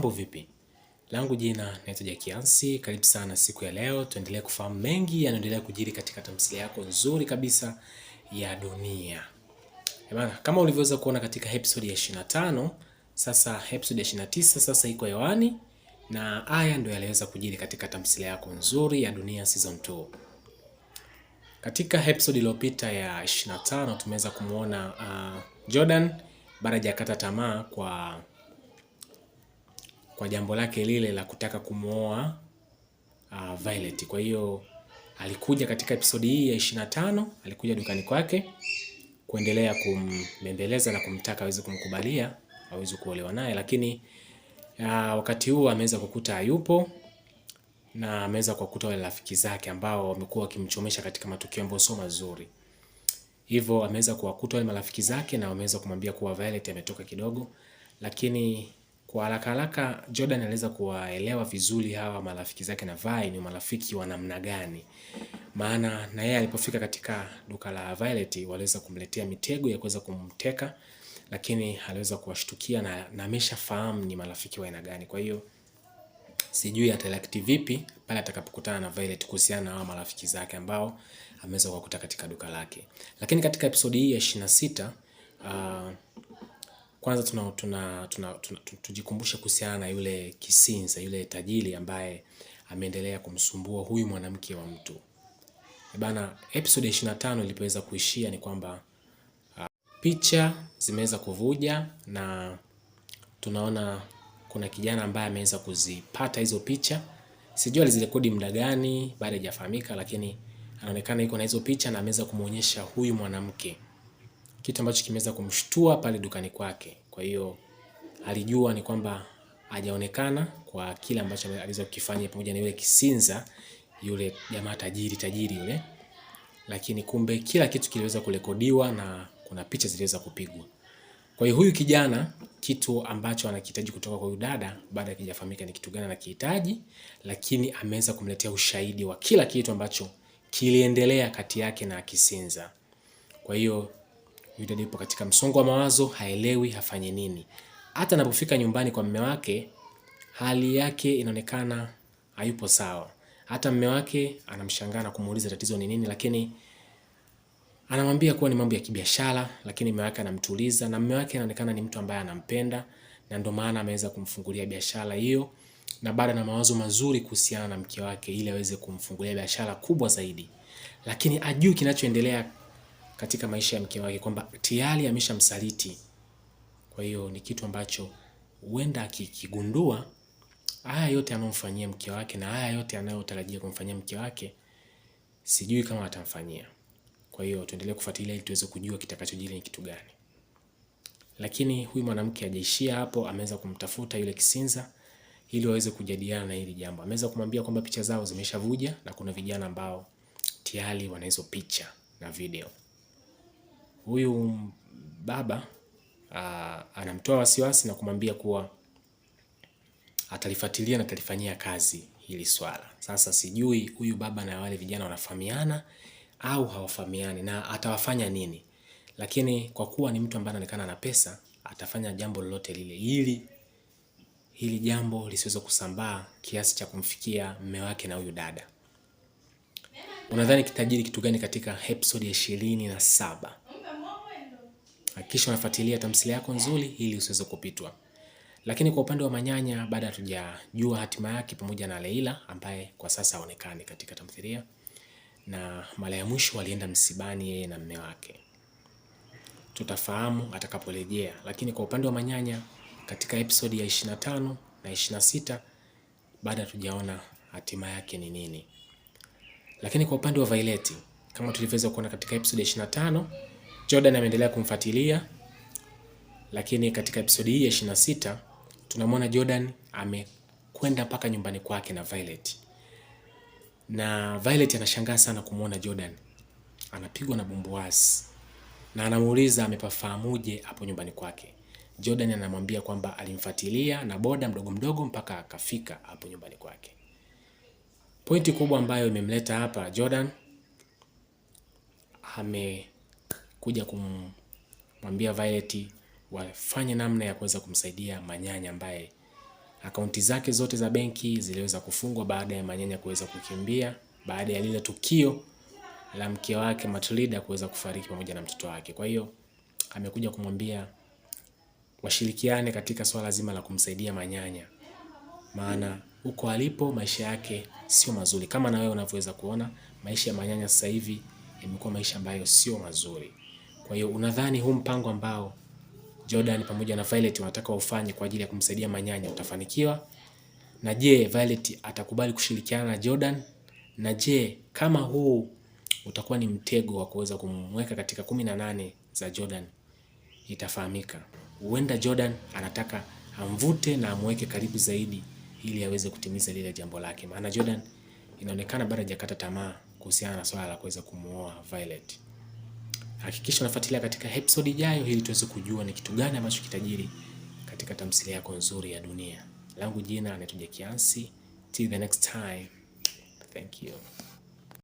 Mambo vipi? Langu jina naitwa Jacky. Karibu sana siku ya leo, tuendelee kufahamu mengi yanaendelea kujiri katika tamthilia yako nzuri kabisa ya Dunia. Bana, kama ulivyoweza kuona katika episode ya 25, sasa episode ya 29 sasa iko hewani na haya ndio yaliweza kujiri katika tamthilia yako nzuri ya Dunia season 2. Katika episode iliyopita ya 25 tumeweza kumuona Jordan baada hajakata tamaa kwa jambo lake lile la kutaka kumwoa Violet. Kwa hiyo alikuja katika episodi hii ya 25, alikuja dukani kwake kuendelea kumbembeleza na kumtaka aweze kumkubalia aweze kuolewa naye, lakini wakati huu ameweza kukuta hayupo na ameweza kuwakuta wale rafiki zake ambao wamekuwa wakimchomesha katika matukio ambayo sio mazuri. Hivyo ameweza kuwakuta wale marafiki zake na wameweza kumwambia kuwa Violet ametoka kidogo, lakini kwa haraka haraka Jordan aliweza kuwaelewa vizuri hawa marafiki zake na Vi ni marafiki wa namna gani. Maana na yeye alipofika katika duka la Violet waliweza kumletea mitego ya kuweza kumteka, lakini aliweza kuwashtukia na ameshafahamu ni marafiki wa aina gani. Kwa hiyo sijui atareact vipi pale atakapokutana na Violet kuhusiana na hawa marafiki zake ambao ameweza kuwakuta katika duka lake. Lakini katika episodi hii ya 26 kwanza tuna tujikumbushe kuhusiana na yule kisinza, yule tajiri ambaye ameendelea kumsumbua huyu mwanamke wa mtu. Bana, episode ya 25 ilipoweza kuishia ni kwamba picha zimeweza kuvuja na tunaona kuna kijana ambaye ameweza kuzipata hizo picha. Sijui alizirekodi muda gani, bado haijafahamika, lakini anaonekana yuko na hizo picha na ameweza kumuonyesha huyu mwanamke, kitu ambacho kimeweza kumshtua pale dukani kwake. Kwa hiyo alijua ni kwamba hajaonekana kwa kile ambacho aliweza kukifanya pamoja na yule kisinza, yule jamaa tajiri tajiri yule, lakini kumbe kila kitu kiliweza kurekodiwa na kuna picha ziliweza kupigwa. Kwa hiyo huyu kijana kitu ambacho anakihitaji kutoka kwa huyu dada baada ya kijafahamika ni kitu gani anakihitaji, lakini ameweza kumletea ushahidi wa kila kitu ambacho kiliendelea kati yake na Kisinza. Kwa hiyo huyu dada yupo katika msongo wa mawazo, haelewi hafanye nini. Hata anapofika nyumbani kwa mume wake, hali yake inaonekana hayupo sawa. Hata mume wake anamshangaa na kumuuliza tatizo ni nini, lakini anamwambia kuwa ni mambo ya kibiashara, lakini mume wake anamtuliza, na mume wake anaonekana ni mtu ambaye anampenda na ndio maana ameweza kumfungulia biashara hiyo, na bado ana mawazo mazuri kuhusiana na mke wake ili aweze kumfungulia biashara kubwa zaidi, lakini ajui kinachoendelea katika maisha ya mke wake kwamba tayari ameshamsaliti. Kwa hiyo ni kitu ambacho huenda akikigundua haya yote anayomfanyia mke wake na haya yote anayotarajia kumfanyia mke wake, sijui kama atamfanyia. Kwa hiyo tuendelee kufuatilia ili tuweze kujua kitakachojiri ni kitu gani. Lakini huyu mwanamke hajaishia hapo, ameweza kumtafuta yule kisinza ili waweze kujadiliana na hili jambo. Ameweza kumwambia kwamba picha zao zimeshavuja na kuna vijana ambao tayari wana hizo picha na video. Huyu baba anamtoa wasiwasi na kumwambia kuwa atalifuatilia na atalifanyia kazi hili swala. Sasa sijui huyu baba na wale vijana wanafahamiana au hawafahamiani na atawafanya nini, lakini kwa kuwa ni mtu ambaye anaonekana na pesa, atafanya jambo lolote lile ili hili jambo lisiweze kusambaa kiasi cha kumfikia mume wake na huyu dada. Unadhani kitajiri kitu gani katika episode ya 27? Hakikisha unafuatilia tamthilia yako nzuri ili usiweze kupitwa. Lakini kwa upande wa Manyanya bado hatujajua hatima yake pamoja na Leila ambaye kwa sasa haonekani katika tamthilia, na mara ya mwisho walienda msibani yeye na mume wake. Tutafahamu atakaporejea. Lakini kwa upande wa Manyanya katika episode ya 25 na 26 bado hatujaona hatima yake ni nini. Lakini kwa upande wa Violet kama tulivyoweza kuona katika episode ya 25, Jordan ameendelea kumfuatilia, lakini katika episode hii ya 26 tunamwona Jordan amekwenda mpaka nyumbani kwake na Violet, na Violet anashangaa sana kumwona Jordan anapigwa na bumbuasi na anamuuliza amepafahamuje hapo nyumbani kwake. Jordan anamwambia kwamba alimfuatilia na boda mdogo mdogo mpaka akafika hapo nyumbani kwake. Pointi kubwa ambayo imemleta hapa Jordan, amekuja kumwambia Violet wafanye namna ya kuweza kumsaidia Manyanya ambaye Akaunti zake zote za benki ziliweza kufungwa baada ya Manyanya kuweza kukimbia baada ya lile tukio la mke wake Matilda kuweza kufariki pamoja na mtoto wake. Kwa hiyo amekuja kumwambia washirikiane katika swala zima la kumsaidia Manyanya, maana huko alipo maisha yake sio mazuri. Kama na wewe unavyoweza kuona, maisha ya Manyanya sasa hivi yamekuwa maisha ambayo sio mazuri. Kwa hiyo unadhani huu mpango ambao Jordan pamoja na Violet wanataka ufanye kwa ajili ya kumsaidia Manyanya utafanikiwa? Na je, Violet atakubali kushirikiana na Jordan? Na je, kama huu utakuwa ni mtego wa kuweza kumweka katika 18 za Jordan, itafahamika. Huenda Jordan anataka amvute na amweke karibu zaidi ili aweze kutimiza lile jambo lake, maana Jordan inaonekana bado hajakata tamaa kuhusiana na swala la kuweza kumuoa Violet. Hakikisha unafuatilia katika episode ijayo ili tuweze kujua ni kitu gani ambacho kitajiri katika tamthilia yako nzuri ya dunia. Langu jina anaitwa Jackie Ansi. Till the next time. Thank you.